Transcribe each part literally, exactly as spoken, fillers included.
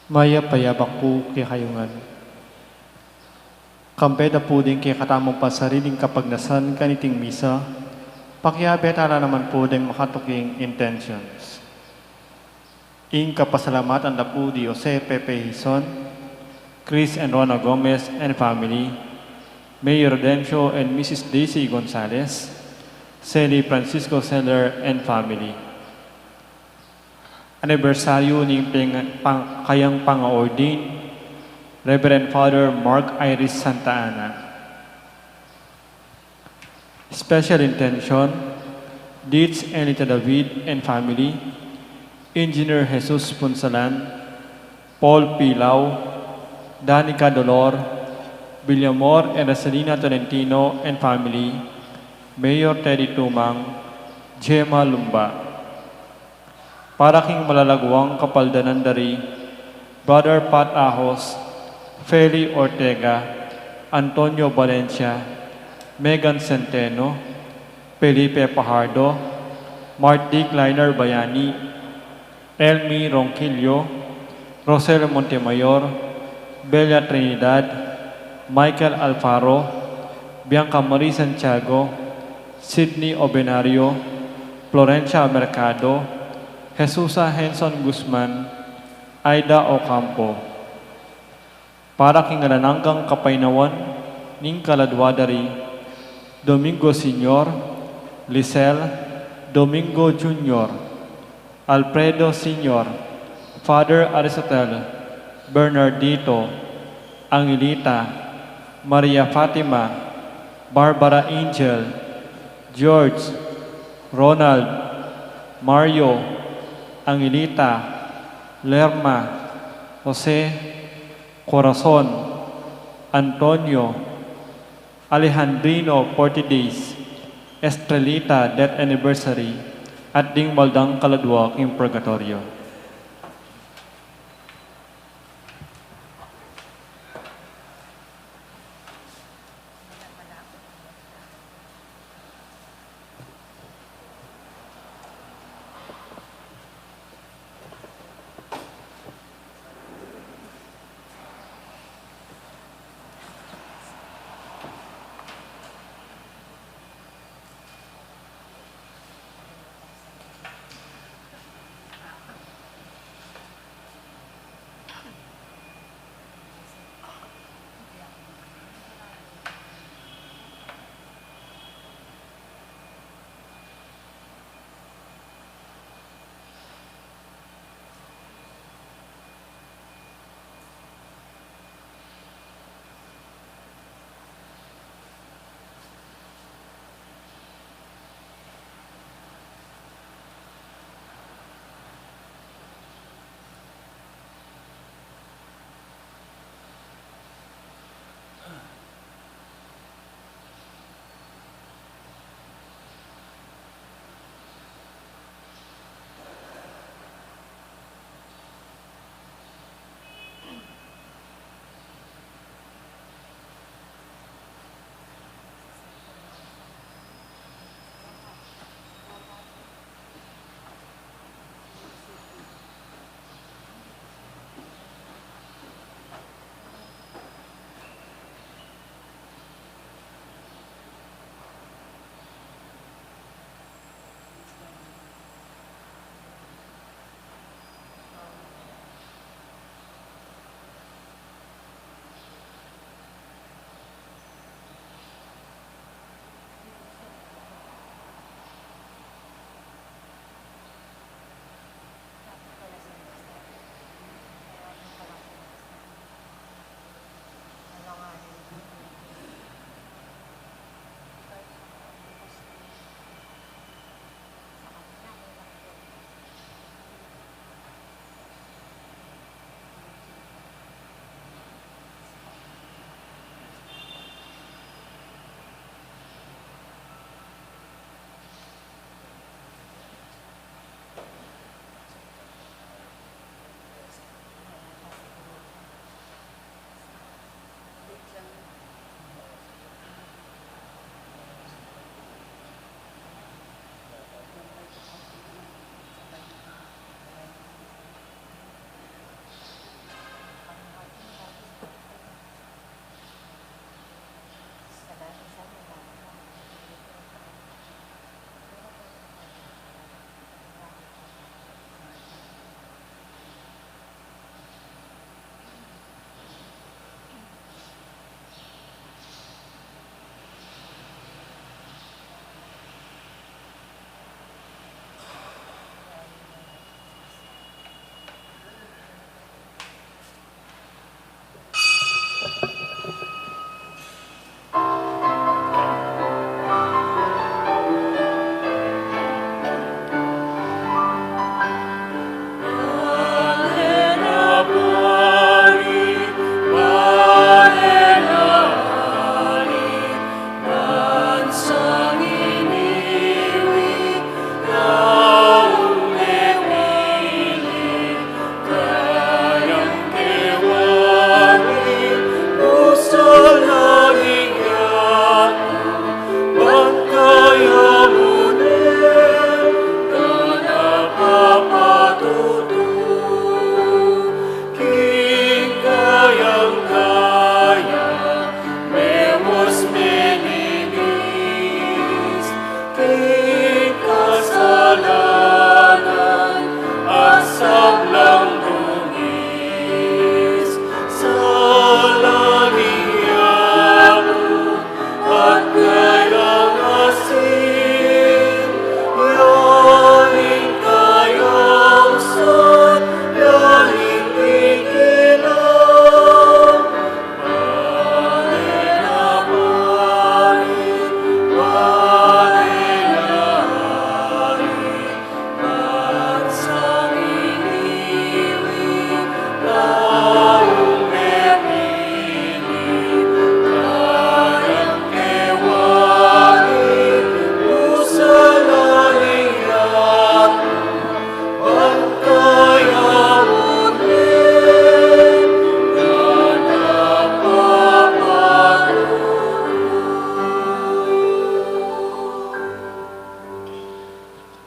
Mayap a yabak pu kekayu ngan. Kambe da pu ding kekatamung pansariling kapagnasan kaniting misa, pakiabe tala naman pu ding makatuking intentions. Ing kapasalamatan da pu di Jose Pepe Hizon, Chris and Rona Gomez and family, Mayor Dencio and Missus Daisy Gonzalez, Sally Francisco Seller and family. Anibersaryu ning pang-, pang-, kayang pang-ordain, Reverend Father Mark Iris Santa Ana. Special intention, Dietz and Lita David and family, Engineer Jesus Punsalan, Paul Pilau, Danica Dolor, Villamor and Rosalina Tolentino and family, Mayor Teddy Tumang, Gemma Lumba. Para king malalaguang kapaldanan da ri Brother Pat Ahos, Feli Ortega, Antonio Valencia, Megan Centeno, Felipe Fajardo, Marty Kleiner Bayani, Elmi Ronquillo, Rosel Montemayor, Bella Trinidad, Michael Alfaro, Bianca Marie Santiago, Sydney Obenario, Florencia Mercado, Jesusa Henson Guzman, Aida Ocampo. Para king alang anggang kapaynawan ning kaladua da ri Domingo Senior, Lisel, Domingo Junior, Alfredo Senior, Father Aristotel, Bernardito, Angelita, Maria Fatima, Barbara Angel, George, Ronald, Mario, Angelita, Lerma, Jose, Corazon, Antonio, Alejandrino, forty days, Estrelita, death anniversary, at ding maldang kaladua king purgatoryo.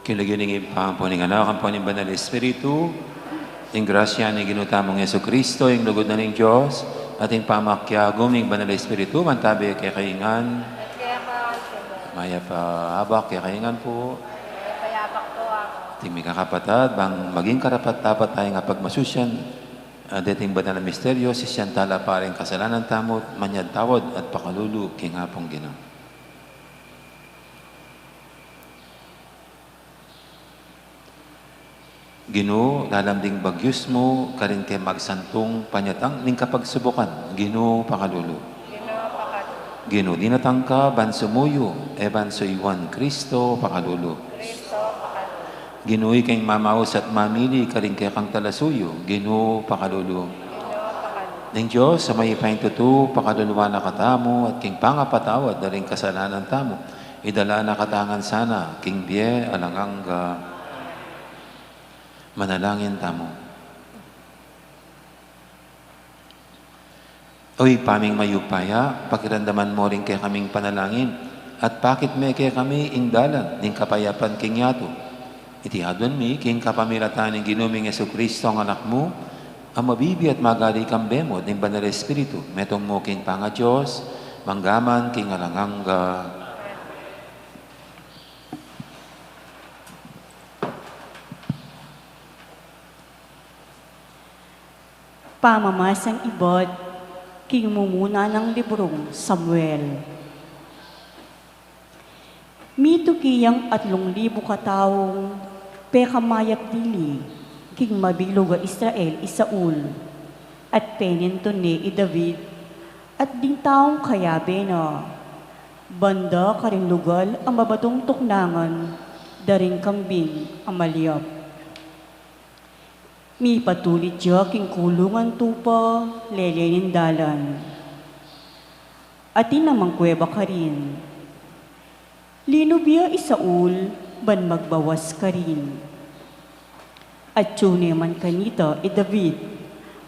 King lagyu ning Ibpa, ampo ning Anak, ampo ning Banal Espiritu, ing grasya ning Ginu tamung Jesucristo, ing lugud na ning Dios, at ing pamakiagum ning Banal Espiritu, mantabi kekayu ngan. Mayap a abak kekayu ngan pu. Mayap a abak pu. Ating mikakapatad, bang maging karapat-dapat taya king pagmasusyan deting banal a misteryo, sisian tala pa ring kasalanan tamu, manyawad at pakalulu king Apung Ginu. Ginu, lalam ding bagyus mu, karin ke magsantung panyatang ning kapagsubukan. Ginu, pakalulu. Ginu, pakalulu. Ginu, dinatang ka ban sumuyu, e ban suyuan. Kristo, pakalulu. Kristo, pakalulu. Ginu, ikeng mamaus at mamili, karin ke kang talasuyu. Ginu, pakalulu. Ginu, pakalulu. Ning Dios a mayupayang tutu, pakaluluan na katamu, at king pangapatawad da ring kasalanan tamu, idala na katamu ngan sana king bie alang angga. Manalangin tamu. O Ibpa ming mayupaya, pakiramdaman mu ring kekaming panalangin, at pakit me kekami ing dalan ning kapayapan king yatu. Iti aduan mi king kapamilatan ning Ginu ming Jesucristo a Anak mu, a mabibie at magari kambe mu ning Banal Espiritu, metung mu king pangaDios, mangga man king alang angga. Pamamasang ibat king mumuna nang librung Samuel. Mituki yang atlung libu kataung pekamayap dili king mabilug a Israel i Saul, at penintun ne i David at ding taung kayabe na banda karing lugal a mabatung tuknangan da ring kambing a maliap. Mipatulit ya king kulungan tupa lele ning dalan. Atin namang kuweba karin. Linub ya i Saul ban magbawas karin. Atyu ne man kanita i David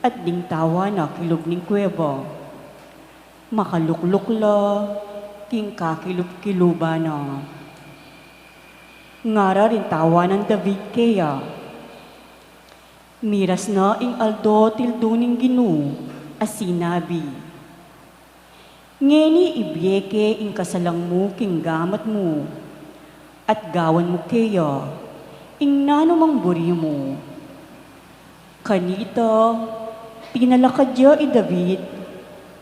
at ding tawa na kilub ning kuweba. Makalukluk la king kakilub-kiluban na. Ngara ring tawa nang David keya, miras na ing aldo tildung ning Ginu a sinabi, ngeni ibie ke ing kasalang mu king gamat mu, at gawan mu keya ing nanumang buri mu. Kanita, tinalakad ya i David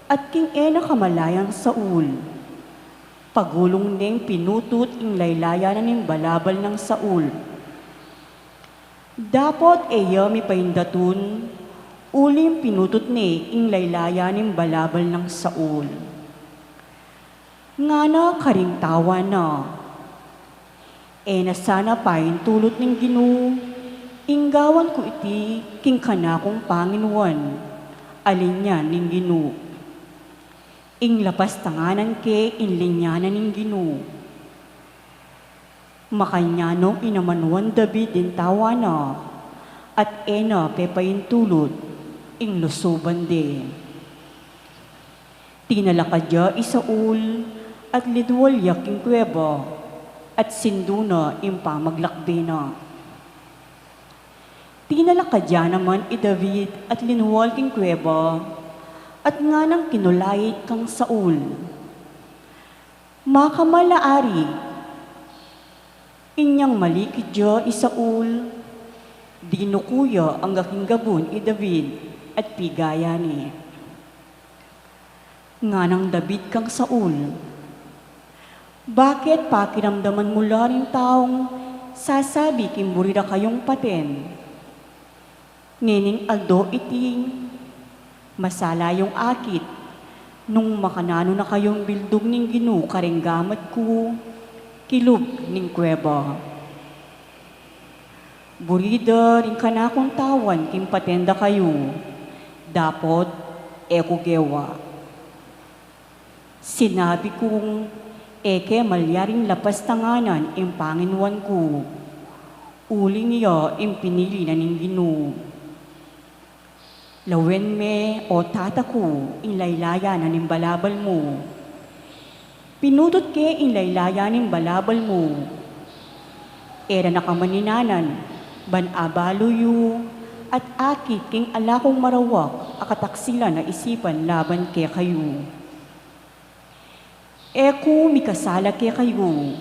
at king e na kamalayang Saul. Pagulung neng pinutut ing laylayan na ning balabal nang Saul. Dapot e ya mipaindatun, uling pinutut ne ing laylayan ning balabal nang Saul. Ngana karing tawa na, e na sana paintulut ning Ginu ing gawan ku iti king kanakung panginuan a linyan ning Ginu. Ing lapastanganan ke ing linyanan ning Ginu. Makanyan nung inamanuan David ding tawa na, at e na pepaintulut ing lusuban de. Tinalakad ya i Saul at linual ya king kuweba, at sindu na ing pamaglakbe na. Tinalakad ya naman i David at linual king kuweba, at nganang kinulait kang Saul, makamal a ari. Inyang malikid ya i Saul, dinuku ya angga king gabun i David at pigaya ne. Nganang David kang Saul, bakit pakiramdaman mu la ring taung sasabi king buri da kayung paten? Ngening aldo iti, masala yung akit, nung makananu na kayung bildug ning Ginu karing gamat ku, kilub ning kuweba. Buri da ring kanakung tawan king paten da kayu, dapot e ku gewa. Sinabi kung e ke malyaring lapastanganan ing panginuan ku, uling ya ing pinili na ning Ginu. Lawen me, o tata ku, ing laylayan na ning balabal mu. Pinutut ke ing laylayan ning balabal mu. E ra na kamaninanan, ban abalu yu, at akit king ala kung marawak a kataksilan a isipan laban kekayu. E ku mikasala kekayu,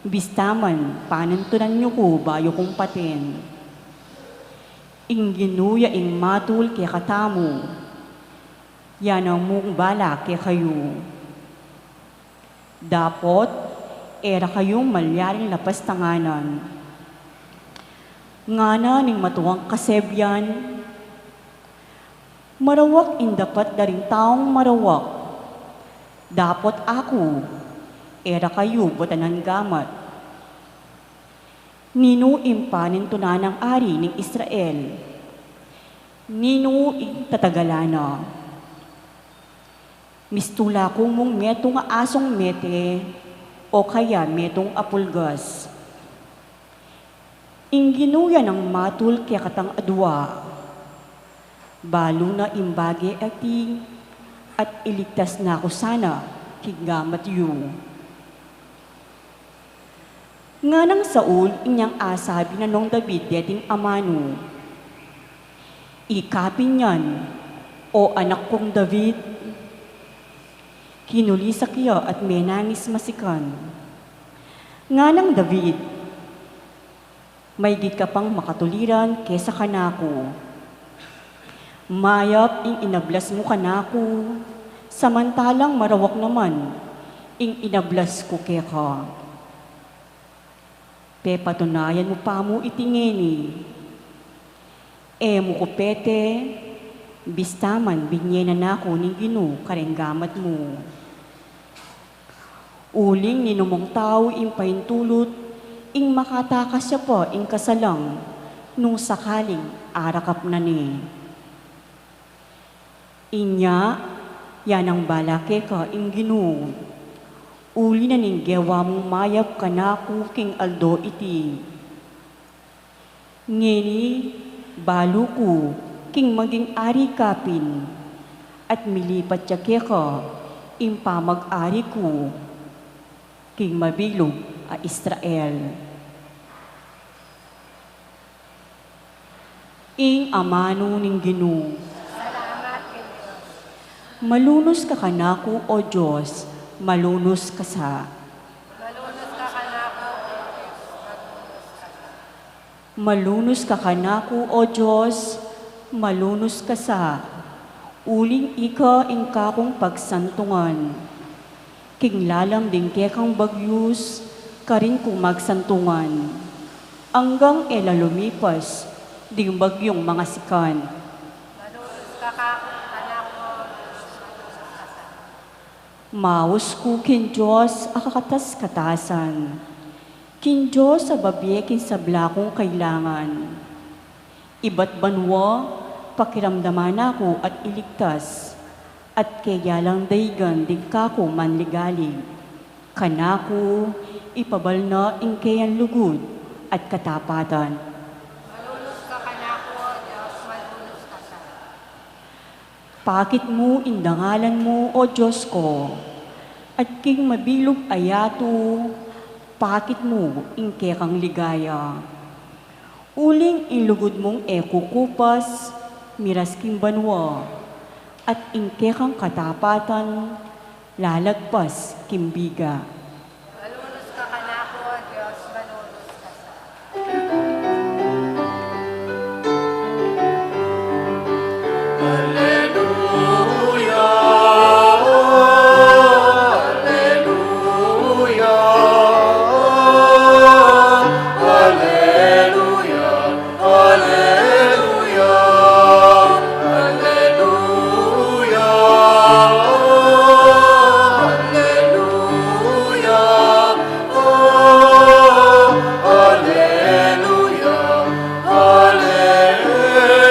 bista man panantunan yu ku bayu kung paten. Ing Ginu ya ing matul kekatamu, ya na mung bala kekayu. Dapot e ra kayung malyaring lapastanganan. Ngana ning matuang kasebyan, marawak ing dapat da ring taung marawak. Dapot aku, e ra kayu butanan gamat. Ninu ing panintunan nang ari ning Israel? Ninu ing tatagalan na? Mistula ku mung metung a asung mete, o kaya metung a pulgas. Ing Ginu ya nang matul kekatang adua. Balu na ing bage a iti, at iligtas na ku sana king gamat yu. Nganang Saul inyang asabi na nung David deting amanu, ikapin yan, o anak kung David. Kinulisak ya at menangis masikan. Nganang David, maigit ka pang makatuliran kesa kanaku. Mayap ing inablas mu kanaku, samantalang marawak naman ing inablas ku keka. Pepatunayan mu pa mu iti ngeni? E mu ku pete, bista man binye na naku ning Ginu kareng gamat mu. Uling ninumung tau ing paintulut, ing makatakas ya pa ing kasalang, nung sakaling arakap na ne. Inya, ya nang bala keka ing Ginu, uli na ning gewa mung mayap kanaku king aldo iti. Ngeni, balu ku king maging ari kapin, at milipat ya keka ing pamag-ari ku king mabilug a Israel. Ing amanu ning Ginu. Salamat king Dios. Malunus ka kanaku, O Dios, malunus ka sa. Malunus ka kanaku, O Dios, malunus ka sa. Malunus ka kanaku, O Dios, malunus ka sa. Uling ika ing kakung pagsantungan. King lalam ding kekang bagyus, karin kung magsantungan. Anggang e la lumipas ding bagyung mangasikan. Malunus ka kanaku, O Dios, malunus ka sa. Maus ku king Dios a kakatas-katasan, king Dios a babie king sabla kung kailangan. Ibat banua, pakiramdaman na ku at iligtas, at keya lang daigan ding kaku manligalig. Kanaku, ipabal na ing keyang lugud at katapatan. Malunus ka kanaku, O Dios, malunus ka sa. Pakit mu ing dangalan mu, O Dios ko, at king mabilug a yatu, pakit mu ing kekang ligaya. Uling ing lugud mung e kukupas, miras king banua, at ing kekang katapatan, lalagpas king biga. Malunus ka kanaku, O Dios, malunus ka sa. Aleluya, aleluya, aleluya. Aleluya, aleluya, aleluya, aleluya,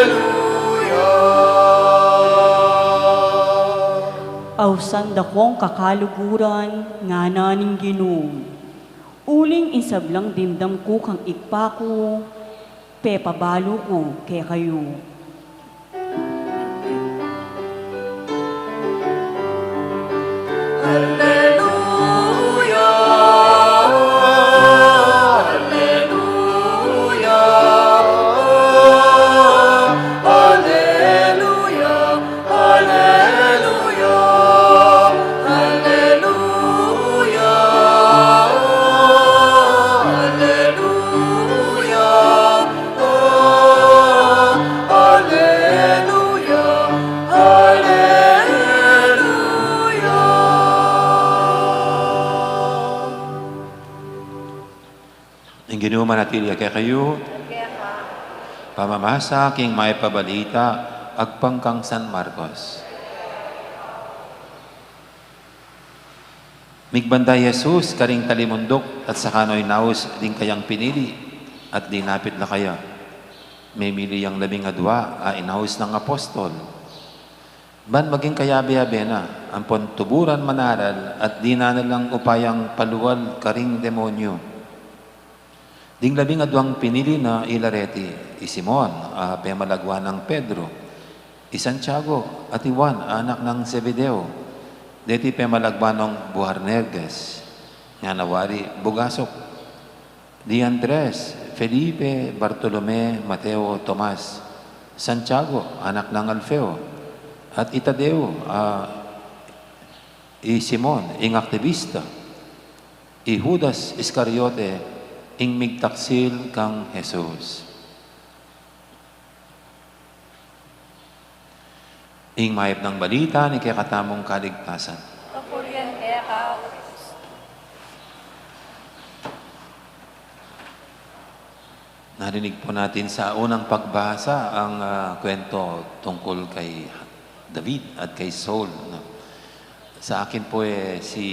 aleluya. Ausan da kong kakaluguran, ngana ning Ginu. Uling ing sablang dimdam ku kang Ibpa ku, pepabalu ku kekayu. Aleluya, aleluya. Ing Ginu manatili ya kekayu. Pamamasa king Mayap a Balita agpang kang San Marcos. Migbanda i Jesus karing talimunduk at saka no inaus ding kayang pinili at dinapit la kaya. Memili yang labing adua a inaus nang apostol. Ban maging kayabe-yabe na, ampon tuburan manaral at dinan na lang upayang palual karing demonyu. Ding labing aduang pinili na ila reti, i Simon, a pemalagwa nang Pedro, i Santiago, at i Juan, anak nang Zebedeo, deti pemalagwa nang Boanerges, ngana wari Bugasuk, di Andres, Felipe, Bartolome, Mateo, Tomas, Santiago, anak nang Alfeo, at i Tadeo, a, i Simon, ing aktibista, i Judas Iscariote, ing migtaksil kang Jesus. Ing Mayap a Balita ning kekatamung kaligtasan. Papurian keka, O Kristo. Narinig po natin sa unang pagbasa ang, ah, kwento tungkol kay David at kay Saul, no? Sa akin po, eh, si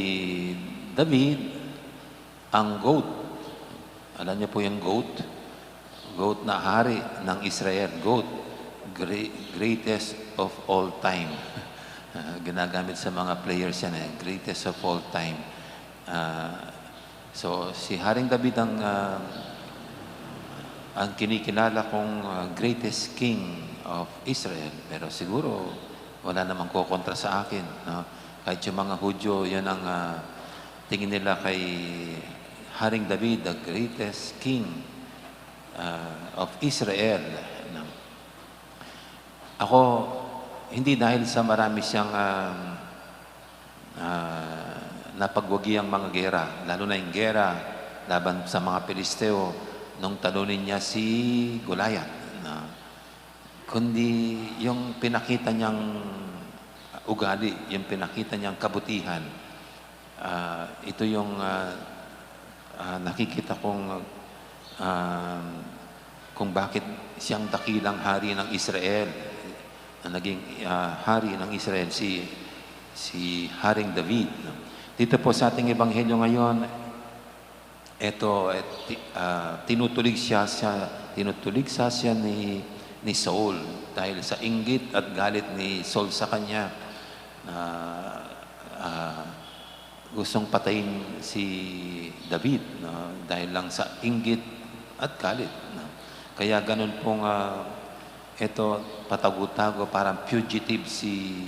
David, ang goat. Alam niyo po yung goat? Goat na hari ng Israel. Goat, gre-, greatest of all time. Ah, ginagamit sa mga players yan, eh. Greatest of all time. Ah, so, si Haring David ang, ah, ang kinikilala kong, ah, greatest king of Israel. Pero siguro, wala namang kokontra sa akin, no? Kahit yung mga Hudyo, yun ang, ah, tingin nila kay Haring David, the greatest king, ah, of Israel, no? Ako, hindi dahil sa marami siyang, ah, ah, napagwagiang mga gera, lalo na yung gera laban sa mga Pilisteo nung talunin niya si Goliath, no? Kundi yung pinakita niyang ugali, yung pinakita niyang kabutihan, ah, ito yung, ah, ah, nakikita kong, ah, kung bakit siyang dakilang hari ng Israel, na naging, ah, hari ng Israel si, si Haring David, no? Dito po sa ating ebanghelyo ngayon, eto, eh, ti-, ah, tinutulig siya, siya, tinutulig siya, siya ni, ni Saul dahil sa inggit at galit ni Saul sa kanya na, ah, gustong patayin si David, no? Dahil lang sa inggit at galit, no? Kaya ganun pong, ah, eto, patago-tago, parang fugitive si,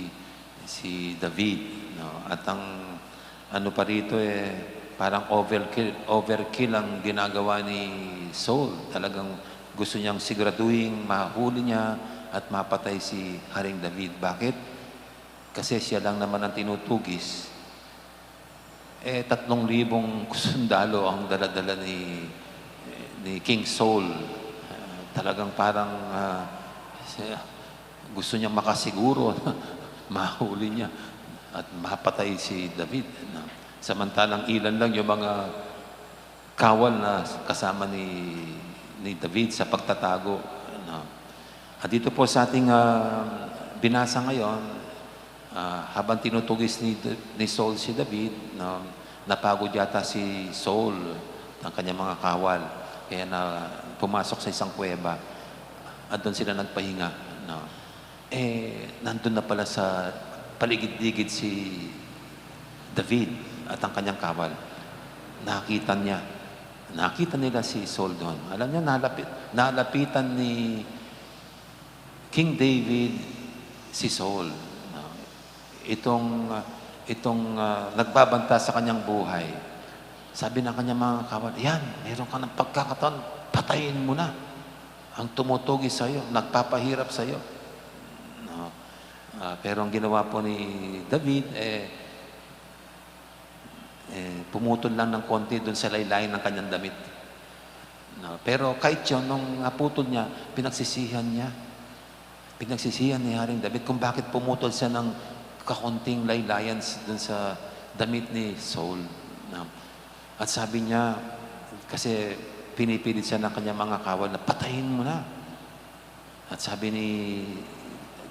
si David, no? At ang ano pa rito, eh, parang overkill, overkill ang ginagawa ni Saul. Talagang gusto niyang siguraduhin mahuli niya at mapatay si Haring David. Bakit? Kasi siya lang naman ang tinutugis. Eh, tatlong libong sundalo ang dala-dala ni, ni King Saul. Ah, talagang parang, ah, siya, gusto niyang makasiguro na mahuli niya at mapatay si David, no? Samantalang ilan lang yung mga kawal na kasama ni, ni David sa pagtatago, no? At dito po sa ating, ah, binasa ngayon, ah, habang tinutugis ni, ni Saul si David, no, napagod yata si Saul ng kanyang mga kawal. Kaya na pumasok sa isang kuweba at doon sila nagpahinga, no? Eh, nandun na pala sa paligid-ligid si David at ang kanyang kawal. Nakita niya. Nakita nila si Saul doon. Alam niya, nalapit, nalapitan ni King David si Saul, no? Itong, ah, itong, ah, nagbabanta sa kanyang buhay. Sabi ng kanyang mga kawal, "Yan, meron ka ng pagkakataon, patayin mo na ang tumutugis sa'yo, nagpapahirap sa'yo." No? Ah, pero ang ginawa po ni David, eh, eh, pumutol lang ng konti dun sa laylayan ng kanyang damit. No? Pero kahit yun, nung naputol niya, pinagsisihan niya. Pinagsisihan ni Haring David kung bakit pumutol siya ng kakonting laylayan s-, dun sa damit ni Saul. No? At sabi niya, kasi pinipilit siya ng kanyang mga kawal na, "Patayin mo na." At sabi ni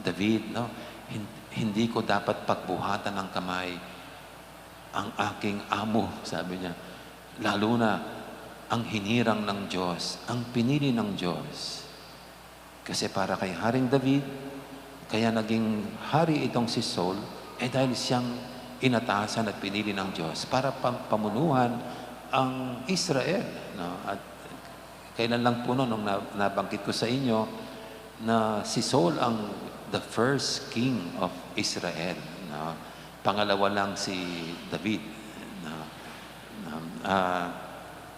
David, no, "Hin-, hindi ko dapat pagbuhatan ng kamay ang aking amo," sabi niya. "Lalo na ang hinirang ng Diyos, ang pinili ng Diyos." Kasi para kay Haring David, kaya naging hari itong si Saul, eh, dahil siyang inatasan at pinili ng Diyos para pam-, pamunuan ang Israel, no? At kailan lang po, no, nung na-, nabanggit ko sa inyo na si Saul ang the first king of Israel, no? Pangalawa lang si David, no? No? Ah,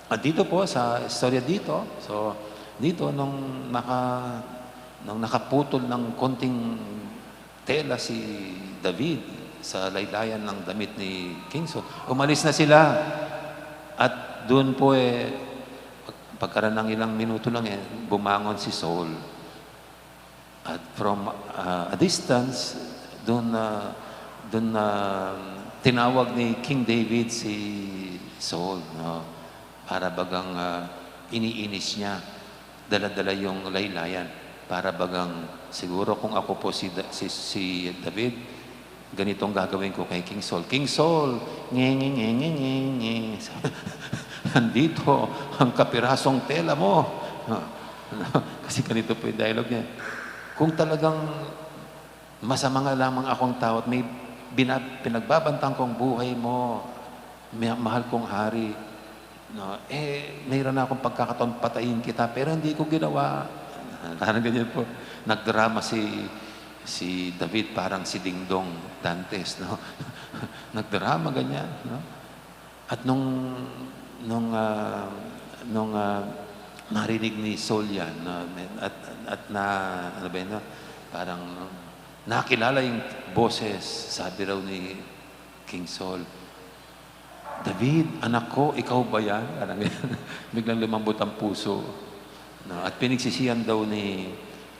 at dito po sa istorya dito, so, dito nung naka-, nung nakaputol ng konting tela si David sa laylayan ng damit ni King Saul, umalis na sila. At doon po, eh, pag-, pagkaraan ng ilang minuto lang, eh, bumangon si Saul. At from, ah, a distance, doon, ah, doon, ah, tinawag ni King David si Saul, no? Para bagang, ah, iniinis niya. Dala-dala yung laylayan. Para bagang, "Siguro kung ako po si Da-, si, si David, ganitong gagawin ko kay King Saul. King Saul, nge, nge, nge, nge, nge, nge." "Andito ang kapirasong tela mo." Kasi ganito po yung dialogue niya. "Kung talagang masama nga lamang akong tao at may bina-, pinagbabantang kong buhay mo, mi-, mahal kong hari, no, eh, mayroon na akong pagkakataon patayin kita, pero hindi ko ginawa." Parang ganyan po. Nagdrama si, si David, parang si Dingdong Dantes, no? Nagdrama, ganyan, no? At nung, nung, ah, nung, ah, narinig ni Saul yan, no, at, at na, ano ba yun, no? Parang nakilala yung boses, sabi raw ni King Saul, "David, anak ko, ikaw ba yan?" Parang ganyan. Biglang lumambot ang puso, no? At pinagsisihan daw ni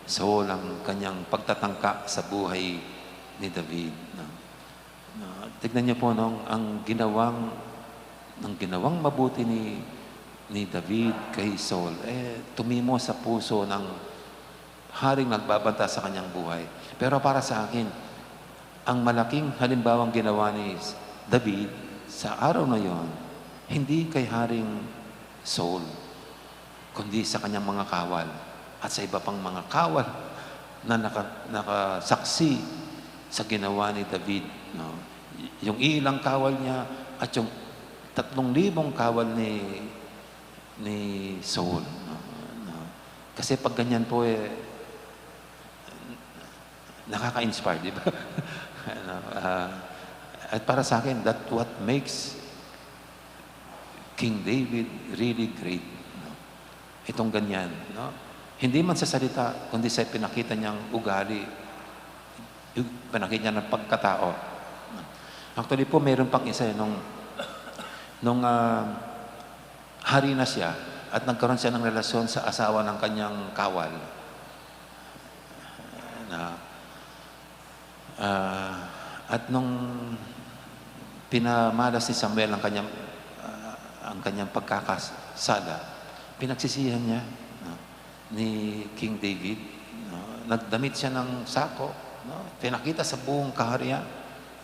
Saul ang kanyang pagtatangka sa buhay ni David, no? No, tignan niyo po, no, ang ginawang, ang ginawang mabuti ni, ni David kay Saul, eh, tumimo sa puso ng haring nagbabanta sa kanyang buhay. Pero para sa akin, ang malaking halimbawang ginawa ni David sa araw na yon, hindi kay Haring Saul, kundi sa kanyang mga kawal at sa iba pang mga kawal na naka-, nakasaksi sa ginawa ni David, no? Yung ilang kawal niya at yung tatlong libong kawal ni, ni Saul, no? No? Kasi pag ganyan po, eh, nakaka-inspire, di ba? Ano, ah, at para sa akin, that what makes King David really great, no? Itong ganyan, no? Hindi man sa salita, kundi sa pinakita niyang ugali, yung pinakita niya ng pagkatao. Actually po, meron pang isa, eh, nung, nung, ah, hari na siya at nagkaroon siya ng relasyon sa asawa ng kanyang kawal. Na, ah, at nung pinamalas ni Samuel ang kanyang, ah, ang kanyang pagkakasala, pinagsisihan niya, no, ni King David, no? Nagdamit siya ng sako, no? Pinakita sa buong kaharian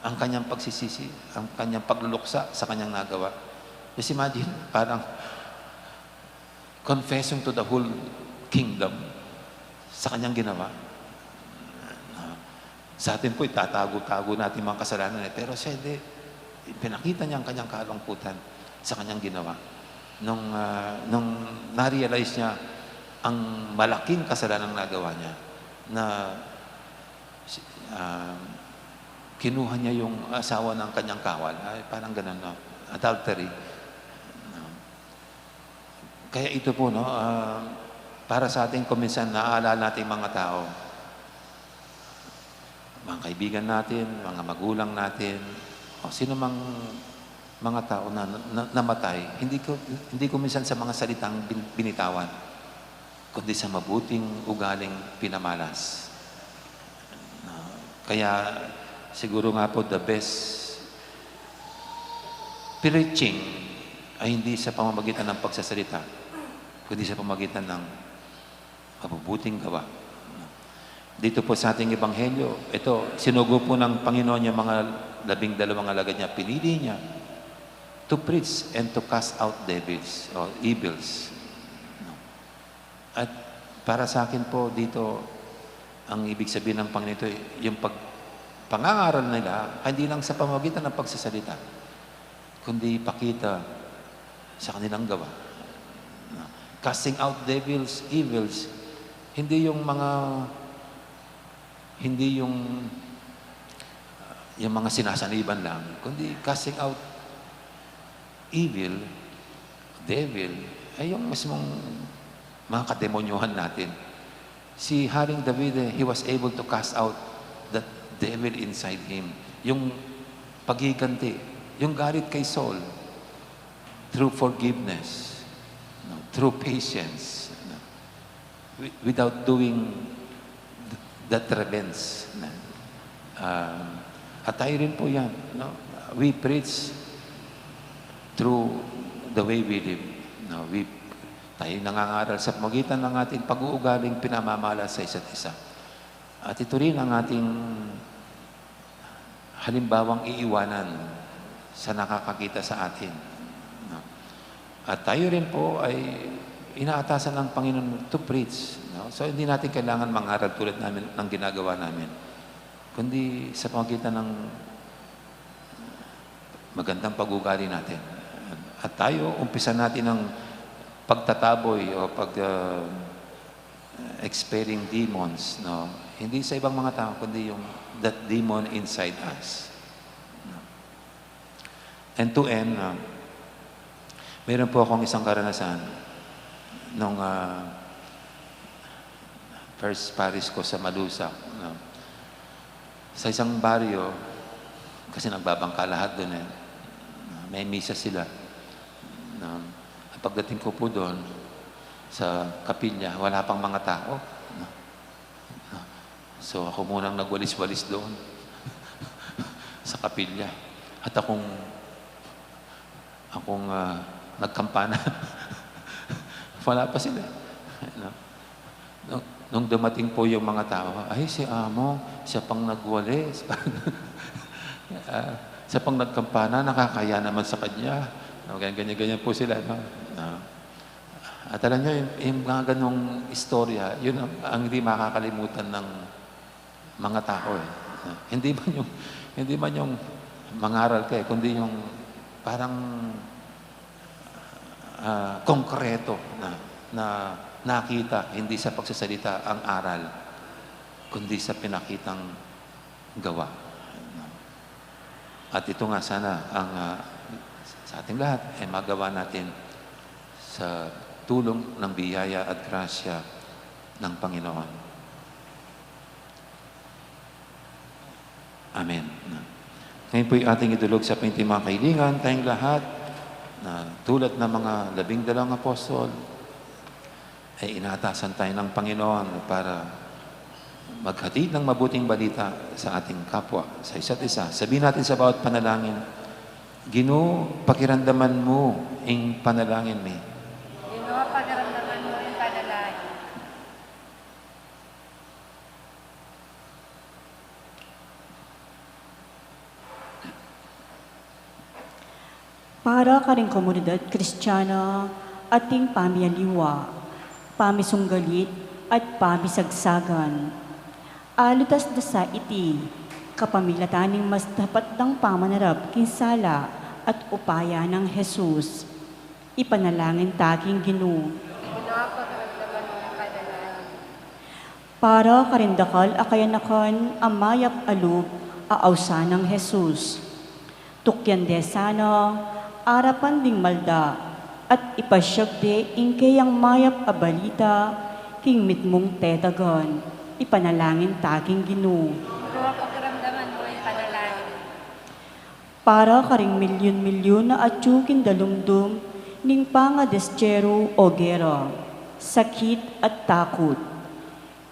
ang kanyang pagsisisi, ang kanyang pagluluksa sa kanyang nagawa. Just imagine, parang confessing to the whole kingdom sa kanyang ginawa. Ah, sa atin po, itatago-tago natin mga kasalanan, eh. Pero siya, hindi. Pinakita niya ang kanyang kalungkutan sa kanyang ginawa. Nung, ah, nung na-realize niya ang malaking kasalanan na nagawa niya, na, ah, kinuha niya yung asawa ng kanyang kawal. Ay, parang ganun, no? Adultery. No? Kaya ito po, no, ah, para sa atin, kung minsan naaalala natin mga tao, mga kaibigan natin, mga magulang natin, o sino mang mga tao na, na, namatay, hindi ko, hindi ko minsan sa mga salitang bin-, binitawan, kundi sa mabuting ugaling pinamalas. Ah, kaya siguro nga po the best preaching ay hindi sa pamamagitan ng pagsasalita, kundi sa pamagitan ng mabubuting gawa. Dito po sa ating ebanghelyo, ito, sinugo po ng Panginoon yung mga labing dalawang alagad niya, pinili niya to preach and to cast out devils or evils. At para sa akin po dito, ang ibig sabihin ng Panginoon ito, yung pag-, pangangaral nila, hindi lang sa pamamagitan ng pagsasalita, kundi pakita sa kanilang gawa. Casting out devils, evils, hindi yung mga, hindi yung, yung mga sinasaniban lang, kundi casting out evil, devil, ay yung mismong mga kademonyohan natin. Si Haring David, eh, he was able to cast out that devil inside him. Yung paghiganti, yung galit kay Saul, through forgiveness, no, through patience, no, wi-, without doing th-, that revenge, no. Um, at tayo rin po yan, no? We preach through the way we live, no? We, tayo nangangaral sa pamagitan ng ating pag-uugaling pinamamalas sa isa't isa. At ito rin ang ating halimbawang iiwanan sa nakakakita sa atin, no? At tayo rin po ay inaatasan ng Panginoon to preach, no? So, hindi natin kailangan mangaral tulad namin, ng ginagawa namin, kundi sa pamagitan ng magandang pag-ugali natin. At tayo, umpisa natin ang pagtataboy o pag, ah, expelling demons, no? Hindi sa ibang mga tao, kundi yung that demon inside us. No? And to end, no, meron po akong isang karanasan nung, ah, first parish ko sa Malusac, no? Sa isang baryo, kasi nagbabangka lahat dun eh. May misa sila. No? At pagdating ko po dun sa kapilya, wala pang mga tao. No? No? So, ako munang nagwalis-walis doon sa kapilya. At akong, akong, ah, nagkampana. Wala pa sila. No? Nung, nung dumating po yung mga tao, "Ay, si Amo, siya pang nagwalis." Ah, "Siya pang nagkampana, nakakahiya naman sa kanya." No, ganyan, ganyan, ganyan po sila, no? No. At alam nyo, yung, yung mga ganong istorya, yun ang, ang hindi makakalimutan ng mga tao, eh. Hindi man yung, hindi man yung mangaral ka, eh, kundi yung parang, ah, konkreto na, na nakita, hindi sa pagsasalita ang aral, kundi sa pinakitang gawa. At ito nga sana ang, ah, sa ating lahat ay magawa natin sa tulong ng biyaya at grasya ng Panginoon. Amen. Ngayon po'y ating idulog sa Panginoon mga kahilingan, tayong lahat na tulad ng mga labing dalawang apostol, ay inatasan tayo ng Panginoon para maghatid ng mabuting balita sa ating kapwa, sa isa't isa. Sabihin natin sa bawat panalangin, "Ginu, pakiramdaman mu ing panalangin mi." Ginu, pakiramdaman mu ing panalangin. Para karing komunidad Kristiana, ating pamialiwa, pamisunggalit, at pamisagsagan. Alutas da sa iti, kapamilatan ning mas tapat dang pamanarap king sala at upaya nang Jesus. Ipanalangin ta king Ginu. Ginu, pakiramdaman mu ing panalangin. Para karing dakal a kayanakan a mayap a lub a ausan nang Jesus. Tukyan de sana, arapan ding malda, at ipasyag de ing keyang mayap a balita king mitmung tetagan. Ipanalangin ta king Ginu. Ginu, pakiramdaman mu ing panalangin. Para karing milyun-milyun a atyu king dalumdum ning pangadestyeru o gera, sakit at takut.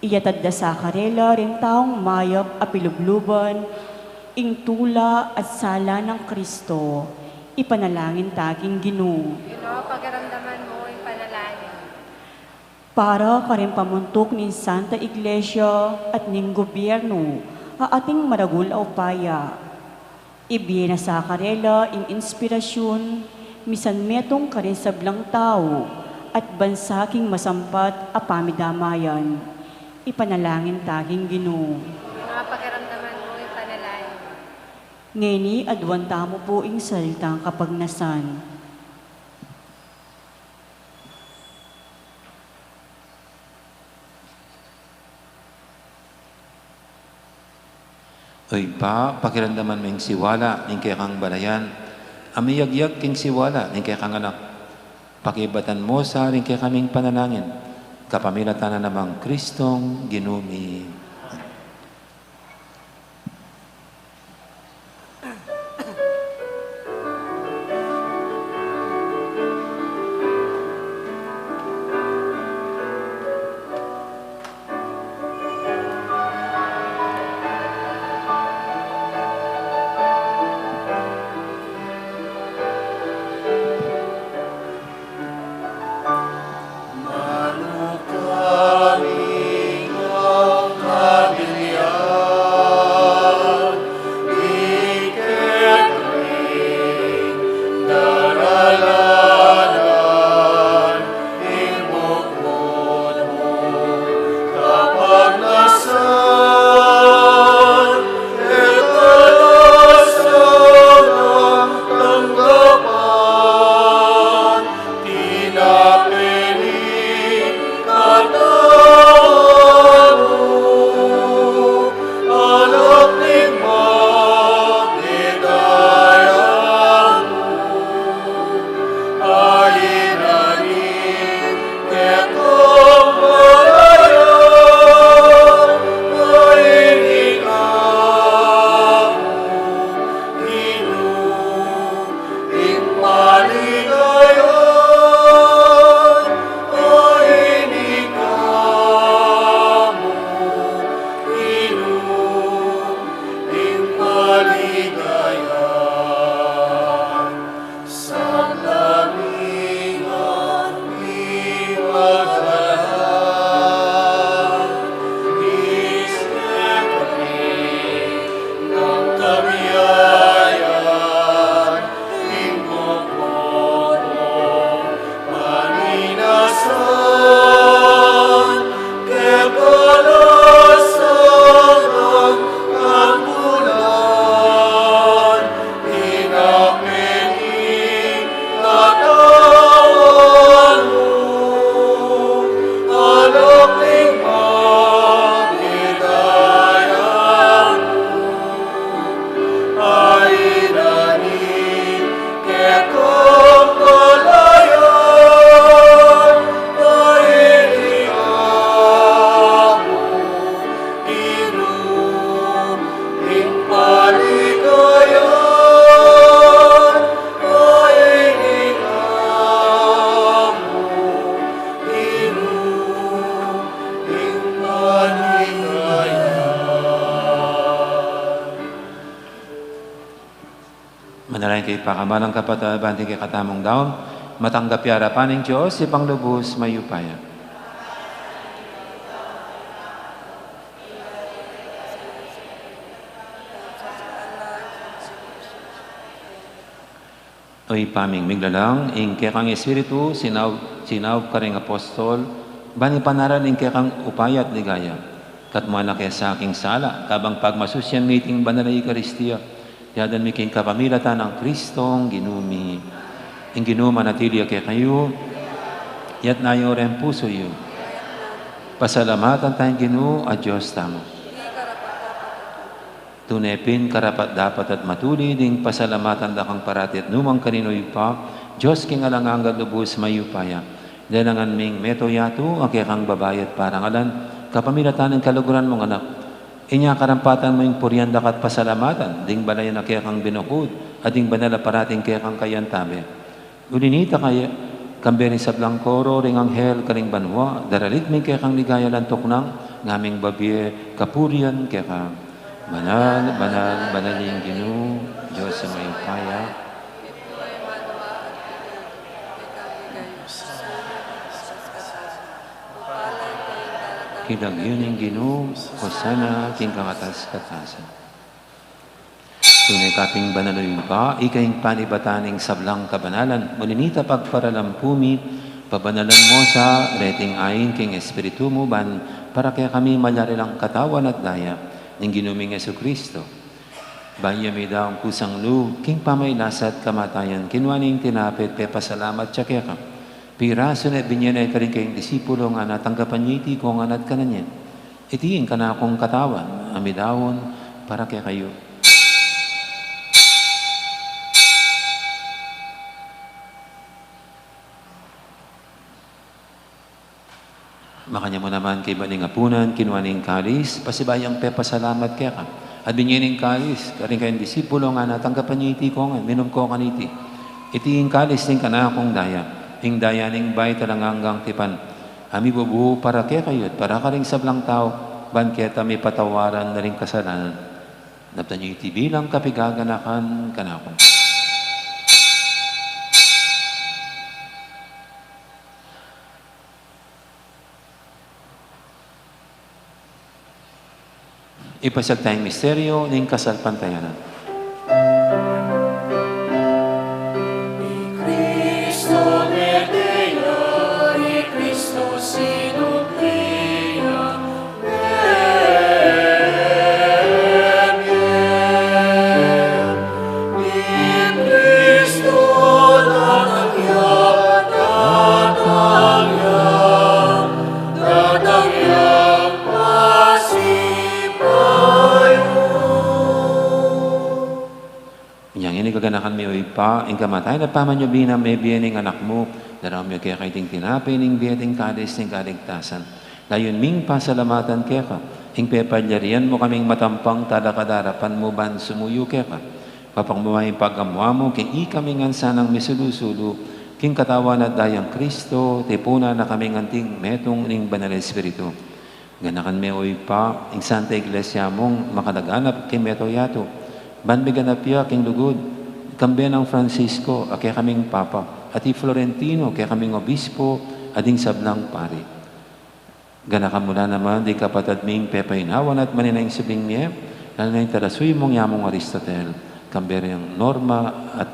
Iyatad da sa karela ring taung mayap a pilubluban ing tula at sala nang Kristo. Ipanalangin ta king Ginu. Ginu, pakiramdaman mu ing panalangin. Para karing pamuntuk ning Santa Iglesia at ning gobyernu a ating maragul a upaya. Ibie na sa karela ing inspirasyun, misan metung karing sablang tau at bansa king masampat a pamidamayan. Ipanalangin ta king Ginu. Mapakiramdaman mo, ipanalangin. Ngeni, aduan tamu pu ing salitang kapagnasan. O Ibpa, pakiramdaman mu ing siwala ning kekang balayan, a miyagyag king siwala ning kekang Anak. Pakibatan mu sa ring kekaming panalangin, kapamilatan na nang Kristong Ginu mi. Manalangin kayu, pakamalan kung kapatad, ban king kekatamung daun matanggap ya ing arapan ning Dios, Ibpang lubus mayupaya. O Ibpa ming miglalang, ing kekang Espiritu sinaup, sinaup karing apostol, ban ipanaral ing kekang upaya at ligaya. Katmuan na ke sa king sala, kabang pagmasusyan mi iting banal a Eukaristia, yadan mi king kapamilatan nang Kristong Ginu mi. Ing Ginu manatili ya kekayu, iyatas yu ring pusu yu. Pasalamatan taya ing Ginu a Dios tamu. Tune pin karapat-dapat at matulid ing pasalamatan da kang parati at nu man karin, O Ibpa, Dios king alang angga at lubus mayupaya. Lelangan ming metung yatu a kekang babayi at parangalan, kapamilatan ning kaluguran mung Anak. Inya karampatan mu ing purian da ka at pasalamatan ding balayan a kekang binukud, at ding banal a parating kekang kayantabe. Uli na nita kaya, kambe ring sablang koro ring anghel karing banua, daralit mi ing kekang ligaya alang tuknang, ngaming babie kapurian keka. Banal, banal, banal ing Ginu, Dios a mayupaya. King lagyu ning Ginu, Hosana king kakatas-katasan. Tune ka pin banal, o Ibpa, ika ing panibatan ning sablang kabanalan. Nune ita pagparalan pu mi, pabanalan mu sa reting ain king Espiritu mu, ban para kekami malyari lang katawan at daya ning Ginu ming Jesucristo. Bayu ya midaun kusang lub king pamagkasakit at kamatayan, kinua ne ing tinape at pepasalamat ya keka, pirasu ne, binie ne karing kayang disipulo, ngana, tanggapan ye iti kongan at kanan ye. Iti ing kanakung katawan a midaun para kekayu. Makanyan mu naman kaybat ning apunan, kinua ne ing kalis, pasibayu yang pepasalamat keka, at binie ne ing kalis karing kayang disipulo, ngana, tanggapan ye iti kongan, minum ko kaniti. Iti ing kalis ning kanakung daya, ing daya ning bayu at alang anggang tipan, a mibubu para kekayu at para karing sablang tau, ban keta mipatawaran na ring kasalanan. Daptan ye iti bilang kapaganakan kanaku. Ipasyag taya ing misteryu ning kasalpantayanan. I Kristu mete ya, i Kristu sinubli ya, mete ya. I Kristu datang ya, datang ya, datang ya, pasibayu. Inya ngeni, kaganakan mi, o Ibpa, ing kamatayan at pamanyubli nang mebie ning Anak mu, daraun mi keka iting tinape ning bie at ing kalis ning kaligtasan. Layun ming pasalamatan keka ing pepalyarian mu kaming matampang talakad king arapan mu ban sumuyu keka. Kapamilatan mu ing pagamu-amu king ikami ngan sanang misulu-sulu king katawan at dayang Kristu, tipunan na kaming anting metung ning Banal Espiritu. Ganakan me, o Ibpa, ing Santa Iglesia mung makalaganap king mabilug a yatu, ban miganap ya king lugud, kambe nang Francisco a kekaming Papa, at i Florentino kekaming Obispo, at ding sablang pari. Ganakan mu la naman ding kapatad ming pepainawan at manenaya king subling mie, lalo na ing talasuyu mung yamung Aristotel, kambe nang Norma at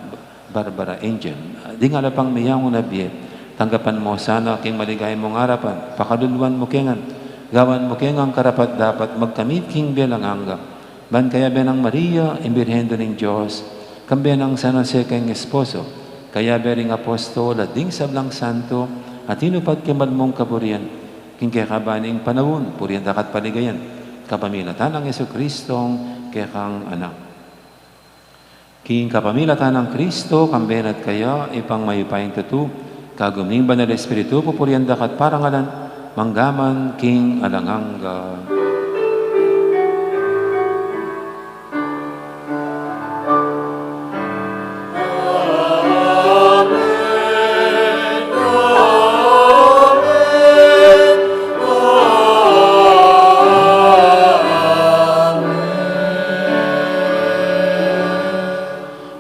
Barbara Angel, ding alapang meyangu na bie. Tanggapan mu la sana king maligaya mung arapan, pakaluluan mu ke ngan, gawan mu ke ngan karapat-dapat magkamit king bie alang angga. Ban kayabe nang Maria, ing Birhen Indu ning Dios, kambe nang San Jose keng esposo, kayabe ring apostol at ding sablang santo a tinupad king mal mung kaburian, king kekaban ning panaun, purian da ka at paligayan, kapamilatan nang Jesucristong kekang Anak. King kapamilatan nang Kristu, kambe na at kaya, Ibpang mayupayang tutu, kagum ning Banal Espiritu, pupurian da ka at parangalan, mangga man king alang angga.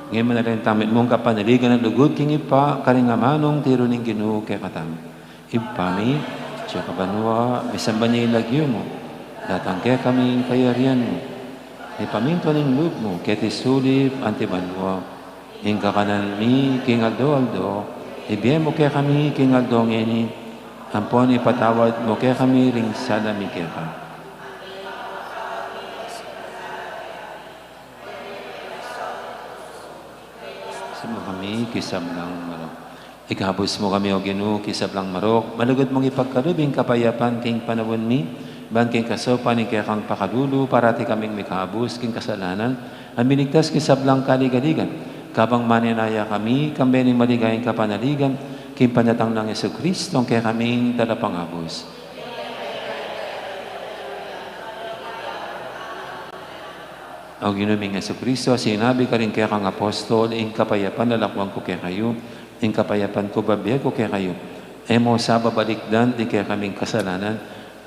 Ngeni manalangin tamu mitmung kapanaligan at lugud king Ibpa, karing amanung tiru ning Ginu kekatamu. Ibpa mi, atsu ka banua, misamban ya ing lagyu mu, datang kekami ing kayarian mu, mipamintuan ing lub mu keti sulip anti banua. Ing kakanan mi king aldo-aldo, ibie mu kekami king aldo ngeni, ampon ipatawad mu kekami ring sala mi keka. Sumama kami king sablang marok. Ikabus mu kami, O Ginu, king sablang marok, malugud mung ipagkalub ing kapayapan king panaun mi, ban king kasaupan ning kekang pakalulu, parati kaming mikabus king kasalanan, at miligtas king sablang kaligaligan, kabang manenaya kami, kambe ning maligayang kapanaligan, king panyatang nang Jesucristo, ing kekaming Talapangabus. O Ginu ming Jesucristo, sinabi karing kekang apostol, ing kapayapan lalakwan ku kekayu, ing kapayapan ku bibie ku kekayu. E mu sa babalikdan ding kekaming kasalanan,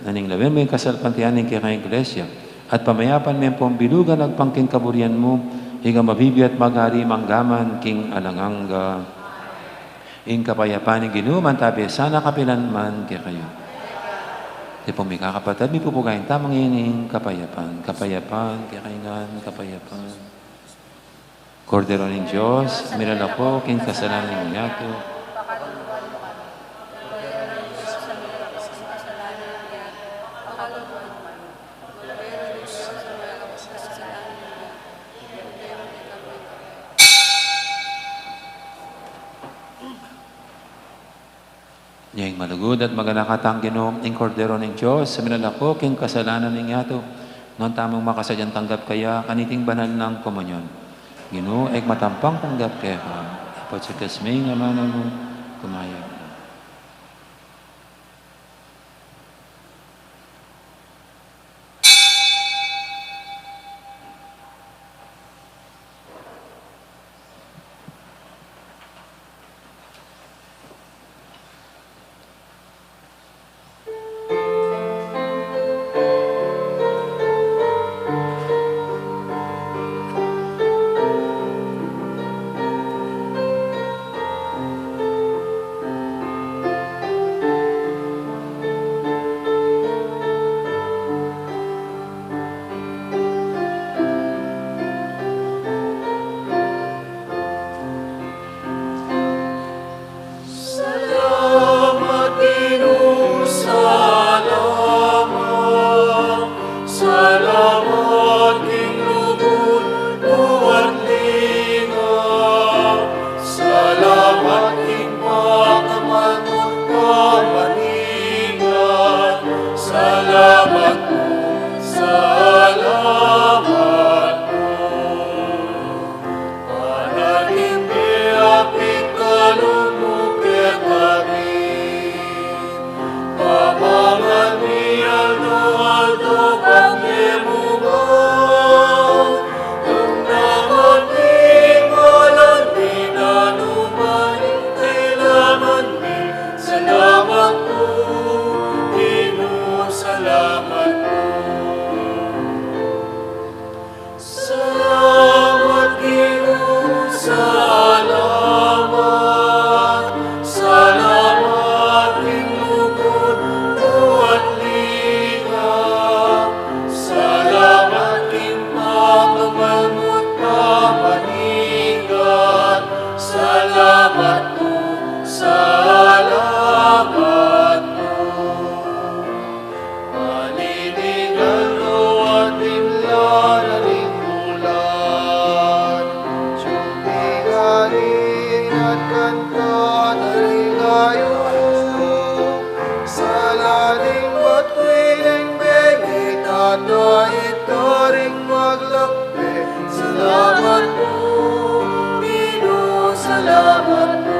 nune lawen mu ing kasalpantayanan ning kekang Iglesia, at pamayapan me pung bilugan agpang king kaburian mu, ika a mabibie at magari mangga man king alang angga. Ing kapayapan ning Ginu mantabi sana kapilan man kekayu. Iti pung mikakapatad, mipupugayan tamu ngeni ing kapayapan. Kapayapan kekayu ngan, kapayapan. Kordero ning Dios, a milalako king kasalanan ning yatu. Nya ing malugud at maganaka tang Ginu, ing Kordero ning Dios, a milalako king kasalanan ning yatu. Nuan tamung makasadyang tanggap kaya kaniting banal nang komunyon. Ginu, e ku matampang tanggap keka, ibat sa kasmi ing amanu mu, kumayap na. Salamat, Ginu, salamat. Salamat king lugud mu at linga. Salamat king pakamal mu at pamaninga. Salamat pu, salamat pu. Panaginip mi, apin kalub mu kekami. Pamangan mi aldo-aldo, bage mu man. Ing dapat mi, malan mi, nanu man ing kailangan mi. Salamat pu, Ginu, salamat pu. Salamat, Ginu, salamat. Salamat king lugud mu at linga. Salamat king pakamal mu at pamaninga. Salamat pu, salamat pu. Maniningal no atin la na ning bulan. Tiyumpigan at kanta na ring ayu. Sala ning batuan ning bengi, tatait karing maglakbe. Salamat pu, Ginu, salamat pu.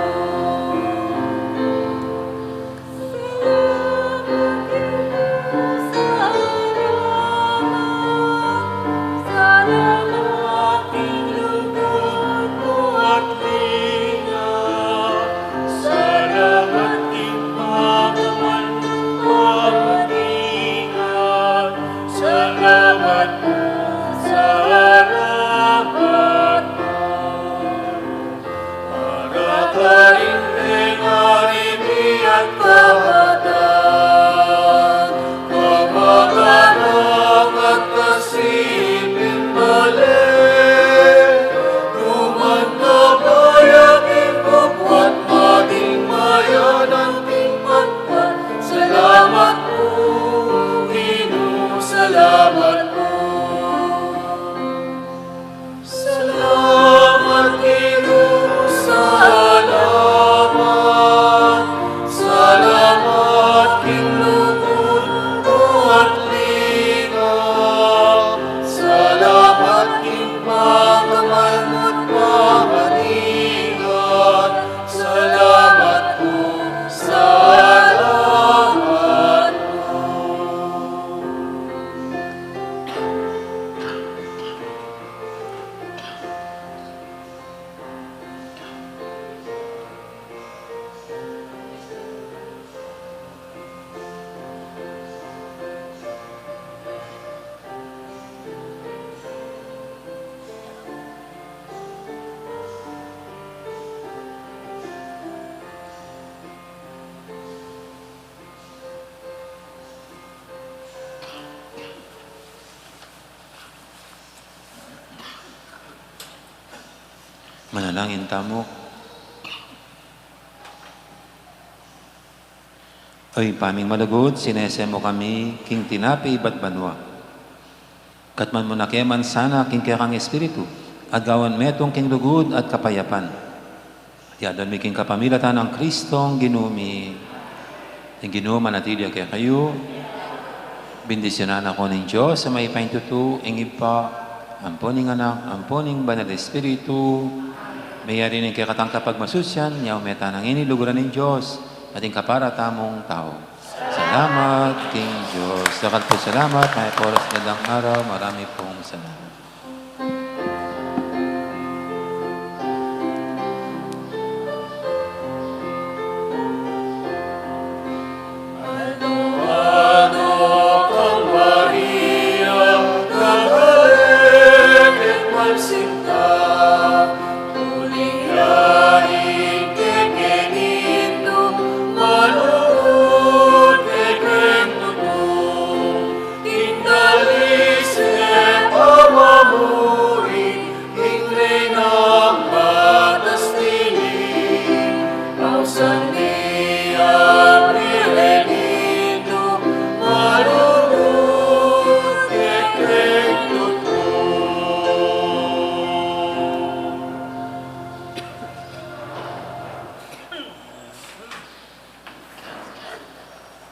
Manalangin tamu. O Ibpa ming malugud, sinese mu kami king tinape ibat banua. Katmuan mu na ke man sana king kekang Espiritu, at gawan metung king lugud at kapayapan. At yadwan mi king kapamilatan nang Kristong Ginu mi. Ing Ginu manatili ya kekayu. Bendisyunan na kayu ning Dios a mayupayang tutu, ing Ibpa, ampo ning Anak, ampo ning Banal Espiritu. Meyari ning kekatang kapagmasusian, nyau me tana ngeni king lugud ning Dios, at ing kapara tamung tau. Salamat king Dios. Dakal pung salamat, mayap a oras, magandang araw, marami pong salamat.